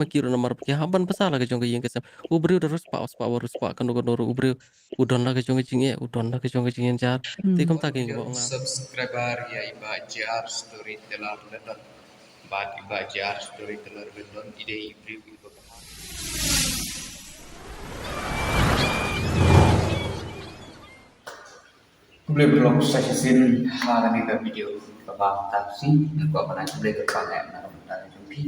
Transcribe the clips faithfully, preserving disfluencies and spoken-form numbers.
ma ki ruh namar ba ki hap ban bsa la ka jong ka ïing ka sem. U briew da riewspah, spah ba riewspah, kano kano ruh u briew u don la ka jong ka jingeh, u don la ka jong ka jingeh jar. Te kumta ki ba ong nga. Subscriber ïa i Bah J R Storyteller London. Bad i Bah J R Storyteller London i dei i briew i ba bha. Khublei paralok sa shisien ha kane ka video kaba mynta shi, nga kwah ban ai khublei kyrpang eh na ka bynta ka jong phi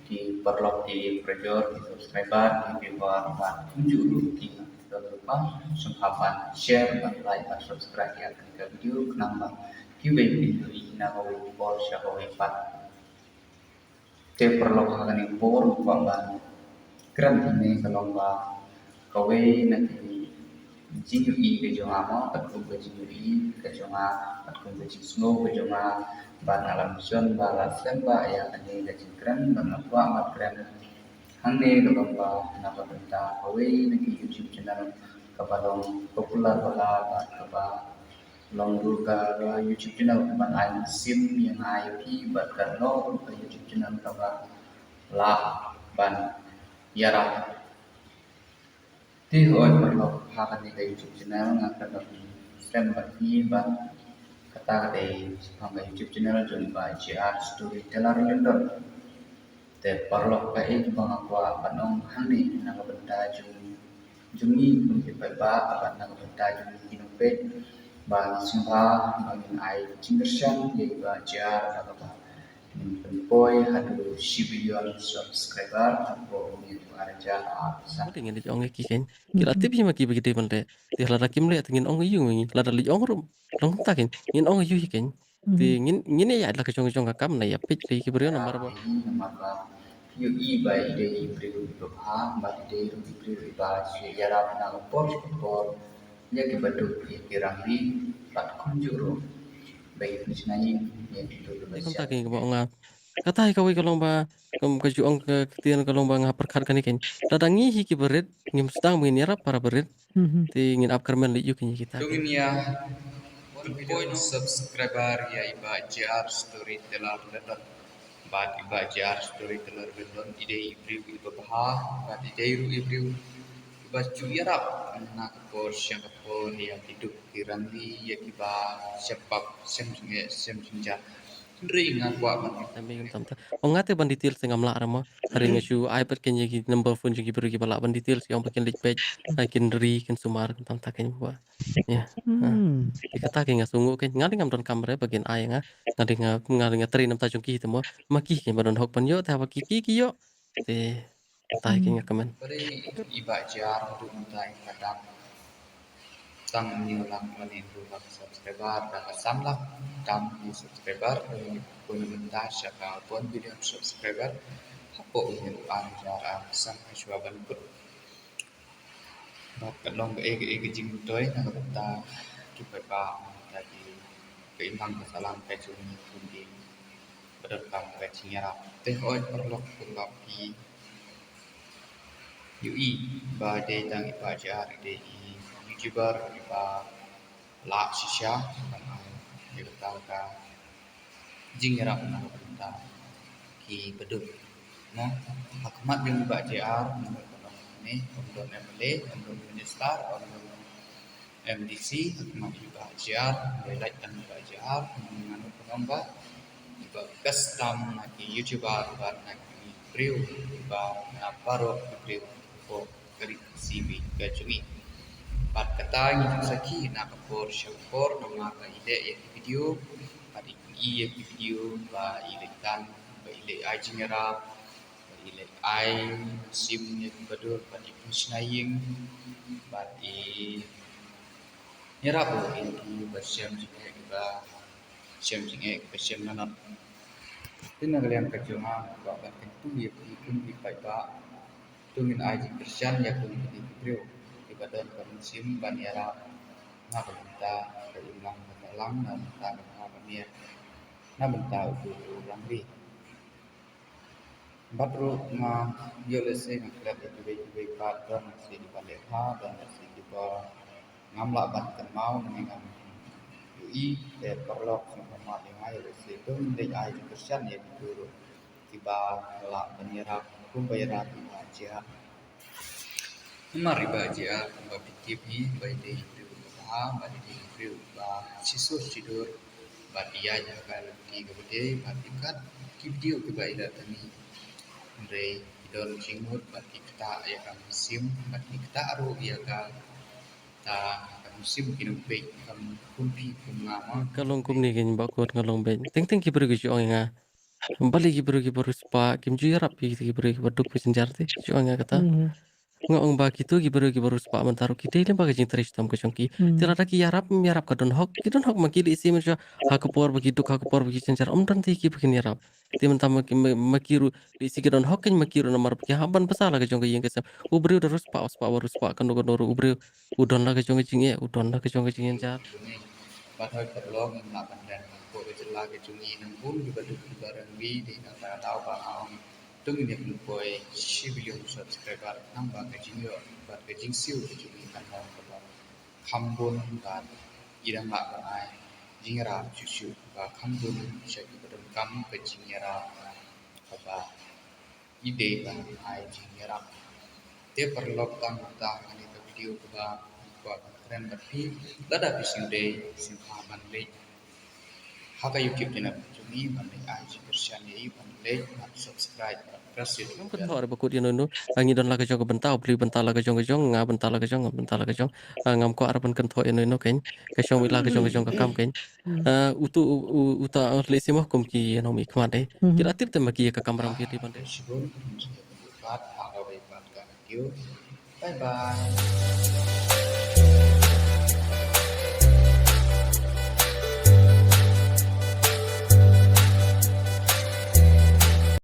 ki paralok, ki parajor, ki subscriber, ki viewer bad kumjuh ruh ki nongthoh lypa. Sngewbha ban share, ban like, ban subscribe ïa kane ka video khnang ba kiwei kin ïohi na kawei ka por sha kawei pat. Te paralok, ha kane ka por nga kwah ban kren hangne ka long ba kawei na ki jingïohi ka jong nga mo, katkum ka jingïohi ka jong nga, katkum ka jingsngew ka jong nga, ba nga la mission ba la slem ba ïa kane ka jingkren, ba nga kwah ban kren hangne ka long ba na ka bynta kawei na ki YouTube channel kaba long popular bha bad kaba long ruh ka YouTube channel kaban ai mynsiem ïa nga ïa phi bad ka long ruh ka YouTube channel kaba lah ban ïarap. Te hooid paralok, ha kane ka YouTube channel nga kren ba phi slem ba phi bad kata ka dei shaphang ka YouTube channel jong i Bah J R Storyteller London. Te paralok, kaei kaba nga kwah ban ong hangne na ka bynta jong jong ngi kum ki paidbah bad na ka bynta jong ngi ki nongpeit, ba ngi sngewbha ba ngin ai jingkyrshan ïa i Bah J R da kaba ngin pynpoi haduh shi billion subscriber hapoh une u ar hajar arphew san. Te ngin ïa ong ïa ki keiñ, ki la tip hi ma ki ba ki dei ban leh. Te lada kim leh te ngin ong aïu ma ngi, lada leit ong ruh long kumta keiñ, ngin ong aïu hi keiñ. Te ngin, ngin ïa ïaid la ka jong ka jong ka kam, na ïa peit la ki briew namar ba, namar ba phi ïohi ba i dei i briew iba bha bad i dei ruh i briew iba shu ïarap na ka por sha ka por ïa kiba duk, ïa ki rangli bad kumjuh ruh ba i pynshna ïing ïa kitu kiba sha. Te kumta keiñ kaba ong nga. Kata hi kawei ka long ba kum ka ju ong ka ktien ka long ba nga pyrkhat kane keiñ, lada ngi hi kiba rit ngim sdang ba ngin ïarap para barit. Te ngin ap kyrmen leit ïa kine kita. Te ngin ïa one point subscriber ïa i Bah J R Storyteller London. Bad i Bah J R Storyteller London i dei i briew iba bha bad i dei ruh i briew iba ju ïarap na ka por sha ka por ïa ki duk ki rangli, ïa kiba shem pap shem jingeh shem jingjar. Hynrei nga kwah ban, ong nga te ban details te ngam lah re mo. Hynrei nga shu ai pat keiñ ïa ki number phone jong ki briew kiba lah ban details, ong ba kin leit peit, kin ri, kin sumar, kin tam ta keiñ ba. Ïa. Te kata keiñ nga sngew keiñ, nga dei ngam don kam re ba kin ai nga. Nga dei nga, nga dei nga trei namta jong ki te mo. Ma ki keiñ ba don hok ban ïoh, te haba ki ki ki ïoh. Te tai keiñ nga kmen. Bad i Bah J R haduh mynta i ka dang tang hynñiew lak lane hynriew lak subscriber, da ka san lak tam ki subscriber, da ka bun mynta sha ka one billion subscriber hapoh une u ar hajar arphew san, ha shuwa ban kut. Bad ka long kaei kaei ka jingmyntoi na ka bynta ki paidbah, na ka bynta ki, ka imlang ka sahlang ka jong ngi kum ki ba donkam ka jingïarap. Te hooid paralok, kumba phi ïohi ba dei tang i Bah J R i dei i YouTuber iba lah shisha ban ai ïa kata ka jingïarap na ka bynta kiba duk. Na, ha khmat jong i Bah J R, ym don, ym don M L A, ym don minister, ym don M D C, ha khmat i Bah J R, ba lait tang i Bah J R, ngan ong ba iba custom na ki YouTuber bad na ki briew ba na baroh ki briew hapoh ka ri C B ka jong ngi. Bad kata ngi ju sakhi na ka por sha ka por, namar ba i leh ïa ki video bad i ïa ki video ba i leh tan, ba i leh ai jingïarap, ba i leh ai mynsiem ïa kiba dur, bad i pynshna ïing, bad i ïarap ruh ïa kiba shem jingeh, kiba shem jingeh, kiba shem lanot. Te na ka liang ka jong nga, nga kwah ban kyntu ïa phi kum ki paidbah, to ngin ai jingkyrshan ïa kum kine ki briew kiba don ka mynsiem ban ïarap na ka bynta ka imlang ka sahlang, na ka bynta ka bha ka miat, na ka bynta utu u rangli. Bad ruh nga ïoh lehse nga klet ïa kiwei kiwei pat, don lehse kiba leh bha, don lehse kiba ngam lah ban kynmaw, ne ngam ïohi, te paralok sngewbha map ïa nga, ïoh lehse to ngin leit ai jingkyrshan ïa kito ruh kiba lah ban ïarap Kumba ïarap i Bah Jia. Namar i Bah Jia kumba phi tip hi ba i dei i briew uba bha, ba i dei i briew uba shisha shidur, bad i ïaid ha ka lynti kaba dei, bad i kat ki video kiba i la tynrai. Hynrei i don jingmut bad i ktah ïa ka mynsiem, bad i ktah ruh ïa ka ta ka mynsiem ki nongpeit kam kum phi kum nga ma. Ka long kumne kein Bah Kut, nga long beit. Teng teng ki briew ki ju ong ïa nga. Balei ki briew kiba riewspah kim ju ïarap ïa ki briew kiba duk ba jynjar te, ju ong ïa kata. Hmm. Nga ong ba kito ki briew kiba riewspah mynta ruh ki dei lem bad ka jingtrei shitom ka jong ki. Hmm. Te lada ki ïarap, ym ïarap ka don hok, ki don hok ma ki, lehse mynshwa ha ka por ba ki duk, ha ka por ba ki jynjar, ym don te kiba kin ïarap. Te mynta ma ki, ma, ma ki ruh, lehse ki don hok kein ma ki ruh namar ba ki hap ban bsa la ka jong ka ïing ka sem. U briew da riewspah, u spah, u riewspah, kano kano ruh u briew u don la ka jong ka jingeh, u don la ka jong ka jingjynjar. Bad hoi paralok, ngim lah ban len hapoh ka jylla ka jong ngi, nang bun kiba duk kiba rangli, dei na ka daw ba nga ong. To ngin ïa pynpoi shi billion subscriber, nang ba ka jingïoh bad ka jingsiew ka jong ngi kan long kaba kham bun, bad ngi dang lah ban ai jingïarap shuh shuh ba kham bun sha kiba donkam ka jingïarap kaba i dei ban ai jingïarap. Te paralok, tang kumta kane ka video kaba kwah ban kren bad phi. Lada phi sngewdei, sngewbha ban leit ha ka YouTube channel ka jong ngi, ban leit ai jingkyrshan ïa i, ban leit ban subscribe, ban press ïa u. Ngam kynthoh re Bah Kut ïano ïano, ah, ngi don la ka jong ka bynta, u Blei bynta la ka jong ka jong, nga bynta la ka jong, nga bynta la ka jong. Ah, ngam kwah re ban kynthoh ïano ïano kein. Ka shong beit la ka jong ka jong ka kam kein. Hmm. Ah, uto u, u, uta, ah, lehse mo kum ki nongmihkhmat eh. Hmm. Ki la tip te ma ki ïa ka kamram ki dei ban dei. Bye bye.